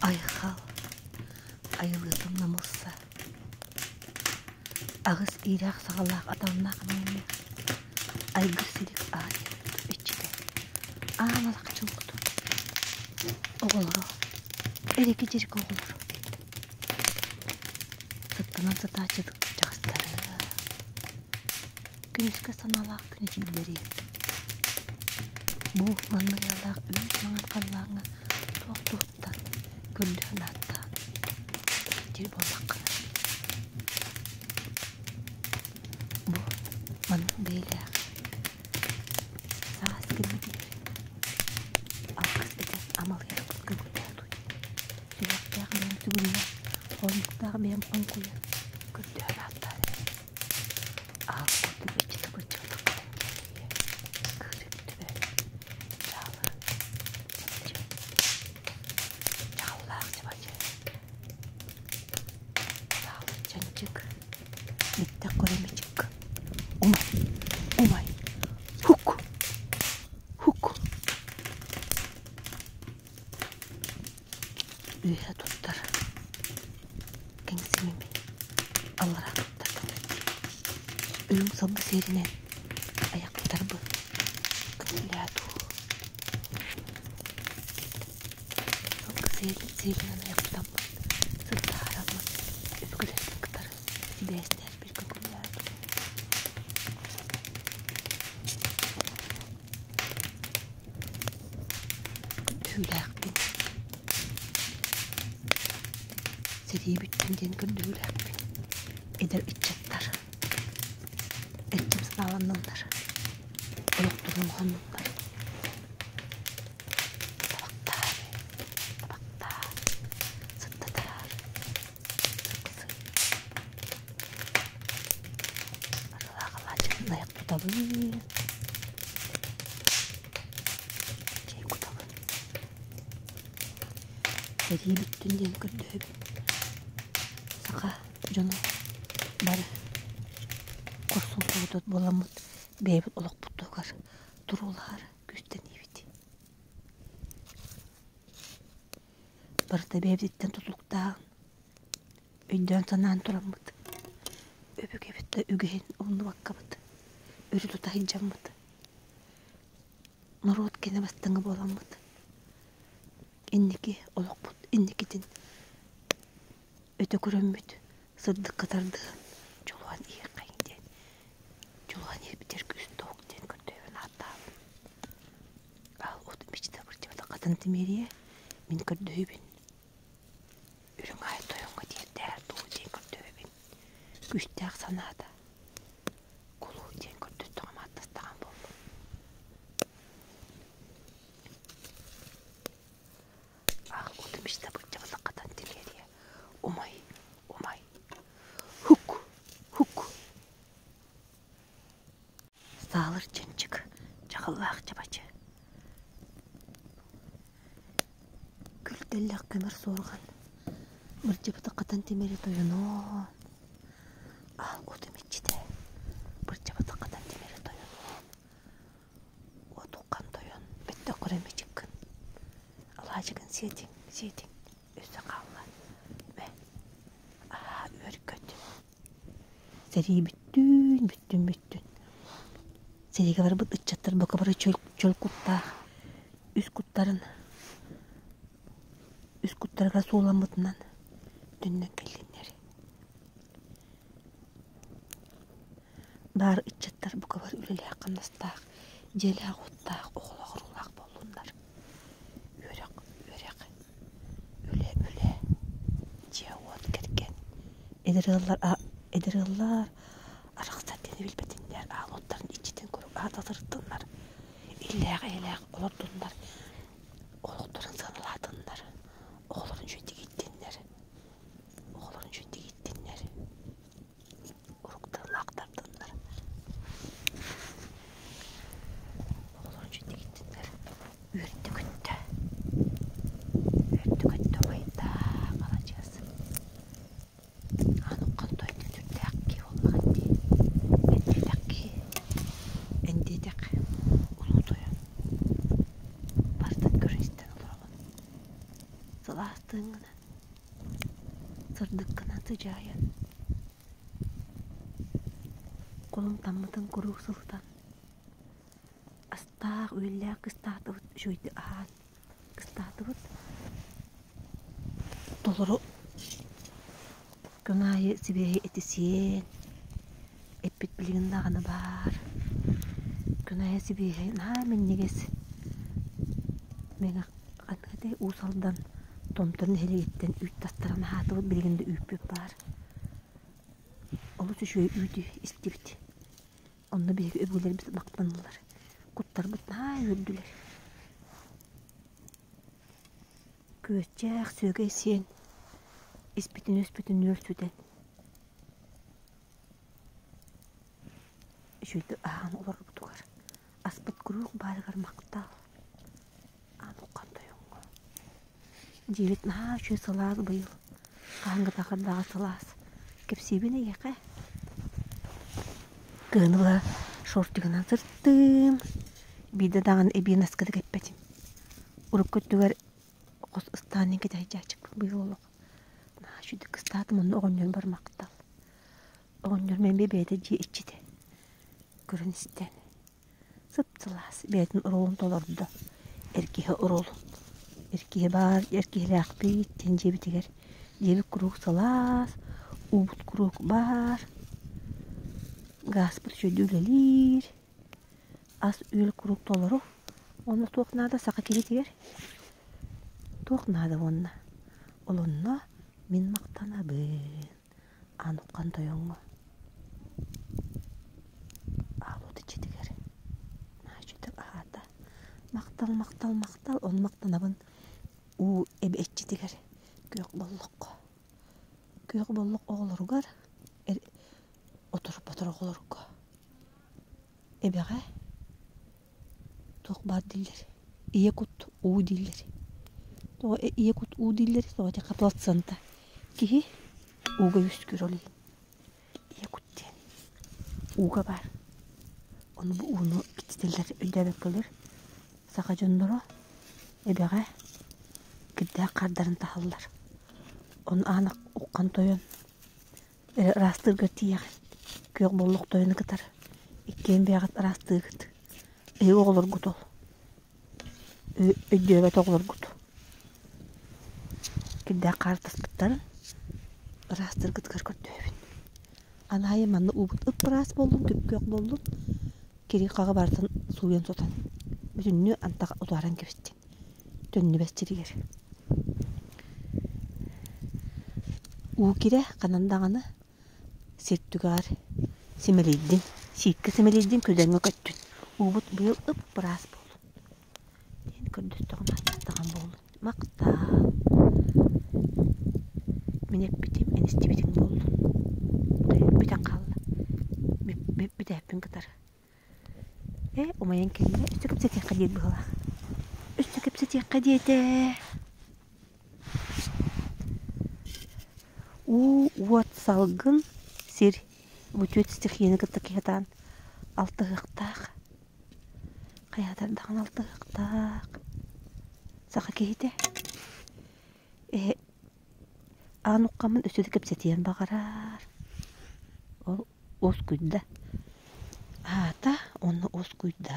Айхал айылыытын намылса Аҕыс иирэх саҕалаах атаннаах мэҥнээх айгыр силик аайы иччитэ аан алахчын хотун оҕолоро эрэки-дьирики оҕолоро сыттанан сытааччы дьахтары күнүскэ санаалаах күнүчүллэри бу маннык үүт маҥан халлааҥҥа туох туһуттан көрдөһөн ааттаан диир буоллаххына бу маннык бэйэлээх саас кэлбитигэр алгыс этэн амалыйарбыт көҥүллээх сүһүөхтээх бэйэм сүгүрүйэ хоонньуктаах бэйэм хоҥкуйа көрдөһөн ааттаан аал курдук иччитэ быччыгытык кыырык түбэ дьаалы чабачы дьааллаах чабачы Саалы чанчык биттэх көрө мичик умай умай хук хук Үөһэ туттар кэҥсимимин аллараа туттар Үрүҥ сылгы сиэринэн айахтарбын көҥүлээ дуу. Сылгы сиэлинэн айахтаммын, сыттаараммын, өбүгэлэрбин кытары сибээстээхпин көҥүлээ дуу. Көрдөһүүлээхпин. Сэрии бүттүн диэн көрдөһүүлээхпин. Эдэр ыччаттар эрчим санааланнылар. Олохторун хоннулар. Табахтаар, табахтаар, сыттатаар, сыксы. Арылаах алаадьытын айах тутабын. Чэй кутабын. Сэрии бүттүн диэн көрдөһөбүн. Саха дьоно бары хорсун хоодуот буоламмыт бэйэбит олохпутугар туруулаһар күүстэниибит. Барыта бэйэбититтэн тутулуктаан Өйдөөн-санаан тураммыт, өбүгэбит да үгэһин умнубаккабыт, өрө тута сылдьаммыт, норуот кэнэ бастыҥа буоламмыт, инники олохпут инникитин өтө көрөммүт, сырдыкка тардыһан, дьулуһан иһиэххэйиҥ диэн, дьулуһан иһэрбитигэр күүс-туох диэн көрдөһөн ааттаабын. Аал уотун бичитэ бырдьыбата хатан тимириэ, мин көрдөһүүбүн Үрүҥ аай тойоҥҥо тиэрдээр дуу диэн көрдөһөбүн. Күүстээх санаата кулуу диэн көрдөстөҕүм ааттастаҕым буоллун. Ах, утумишта бырдьабыллаххатан тилиэрийэ. Умай, умай. Хук, хук. Саалыр чанчык, чаҕыллаах чабачы. Күлтэллэх көмөр суорҕан, бырдьыбыты хатан тимири тойонуон, аал уотум иччитэ, бырдьыбыты хатан тимири тойонуон, уотуххан тойон, бэттэх көрө мичиккин, алаадьыгын сиэтиҥ, сиэтиҥ, өссө хаалла, мэ, аһаа үөр-көт. Сэрии бүттүүн, бүттүн, бүттүн. Сэриигэ барбыт ыччаттар бука бары чөл, чөл куттаах үс куттарын үс куттарыгар сууламмытынан төннөн кэллиннэр. Баар ыччаттар бука бары үлэлээх-хамнастаах, дьиэлээх-уоттаах, оҕолоох-уруулаах буоллуннар. Үөрэх, үөрэх, үлэ, үлэ, дьиэ-уот, кэргэн. Эдэр ыаллар, эдэр ыаллар арахсар диэни билбэтиннэр, аал уоттарын иччитин куруук аататырдыннар, иллээх-эйэлээх олордуннар, олохторун сыаналаатыннар, оҕолорун үчүгэйдик ииттиннэр, оҕолорун үчүгэйдик ииттиннэр, уруктарылаах тардыннар, оҕолорун үчүгэйдик ииттиннэр, үөрдэ-көттө, үөрдэ-көттө убайдаах маладьыас. Ааныккын тойдун сүрдээх киһи буоллаҕын дии. Эн диэтэх киһи, эн диэтэх улуу тойон. Сылаас тыыҥҥынан, сырдыккынан сыдьаайан, кулумтаммытын куруук сылытан, астаах-үөллээх кыстаатыбыт үчүгэйдик аһаан кыстаатыбыт. Толору күн аайы сибиэһэй эти сиэн, эппит билигин даҕаны баар. Күн аайы сибиэһэй наһаа минньигэс мэҥэ ханнык Уус Алдан Томтор нэһилиэгиттэн үүт тастаран аһаатыбыт, билигин да үүппүт баар. Олус үчүгэй үүтү истибит. Онно биһиги өбүгэлэрбит махтаннылар, куттарбыт наһаа үөрдүлэр. Күөччээх сүөгэй сиэн, испитин-үөспүтүн үөрсүтэн, үчүгэйдик аһаан олорорбутугар аспыт куруук баарыгар махтал. Аан уххан тойоҥҥо. Дьиэбит наһаа үчүгэй сылаас быйыл. Хаһааҥҥытааҕар сылаас. Кэпсиибин эйиэхэ. Кыһын ыла шортигынан сырыттым. Биирдэ даҕаны эбии наскыта кэппэтим. Урукку өттүгэр хос ыстаанын кэтэһээччикпин быйыл олох. Наһаа үчүгэй кыстаатым онно оҕонньорбор махтал. Оҕонньорум эмиэ бэйэтэ дьиэ иччитэ. Көрөн истэн. Сып-сылаас бэйэтин оруолун толордо. Эр киһи оруолун. Эр киһи баар, эр киһилээхпит диэн дьиэбитигэр дьиэбит куруук сылаас, уубут куруук баар, гааспыт үчүгэйдик үлэлиир, ас-үөл куруук толору. Уонна туох наада саха киһитигэр? Туох наада уонна? Ол онно мин махтанабын. Аан уххан тойоҥҥо аалуут иччитигэр нааччытык аһаата махтал махтал махтал ону махтанабын уу эбэ иччитигэр күөх боллоххо күөх боллох оҕолоругар отор-ботор оҕолорго эбэҕэ Туох баар дииллэр, ийэ кут уу дииллэр. Тоҕо ийэ кут уу дииллэр, тоҕо диэххэ плацента. Киһи ууга үөскүүр ол иһин. Ийэ кут диэн ууга баар. Ону бу ууну иччитэллэр өйдөөбөккөлөр саха дьонноро эбэҕэ кирдээх хаардарын таһаллар. Ону аан уххан тойон Эрэ ыраастыыргар тиийэҕин, күөх боллох тойону кытары иккиэн бэйэҕит ыраастыыгыт. Эһиги оҕолоргут ол, өйдөөбөт оҕолоргут. Кирдээх хаары таспыттарын ыраастыыргытыгар көрдөһөбүн. Аны аайы манна уубут ып-ыраас буоллун, күп-күөх буоллун, кири-хаҕы барытын сууйан сотон, бүтүннүү антах утааран кэбистин. Төннүбэт сиригэр. Уу кирэ ханан даҕаны сир түгэҕэр симэлийдин, сииккэ симэлийдин, күдэҥҥэ көттүн. Уубут быйыл ып-ыраас буоллун диэн көрдөстөҕүм ааттаҕым буоллун. Махтаал. Мин эппитим, эн истибитиҥ буоллун. Бүтэн хаалла. Бүтээппин кытары. Ээ, умайан кэллэ, өссө кэпсэтиэххэ диир быһыылаах. Өссө кэпсэтиэххэ диэтэ. Уу, уот, салгын, сир бу түөрт стихияны кытта киһи сатаан алтыһыахтаах. Хайаатар даҕаны алтыһыахтаах. Саха киһитэ эһэ аан уххаммын өссө да кэпсэтиэн баҕарар. Ол уоскуйда. Аата уонна уоскуйда.